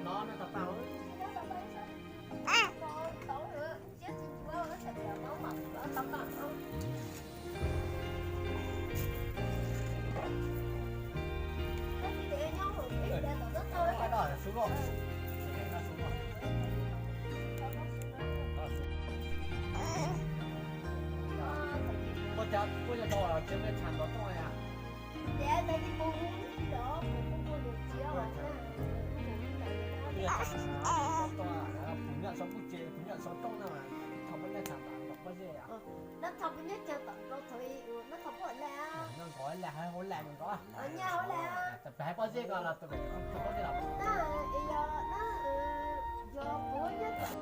No no tau tau. Kuj cov, kuj cov tau tsis muaj tshaj ntov tooj li. Kuj yog tshaj ntov tooj, phum nyom sau kuj ces phum nyom sau tooj na mas, thaum peb nyob tshaj ntov pob zeb os. Nyob thaum peb nyob tshaj ntov thaum ub, nyob thaum peb lam, nyob nkaus lam hauv lam nkaus. Nyob hauv lam. Thaum peb hais pob zeb ko los tus pem pob zeb los. Na, yog, na, yog kuv nyob thaum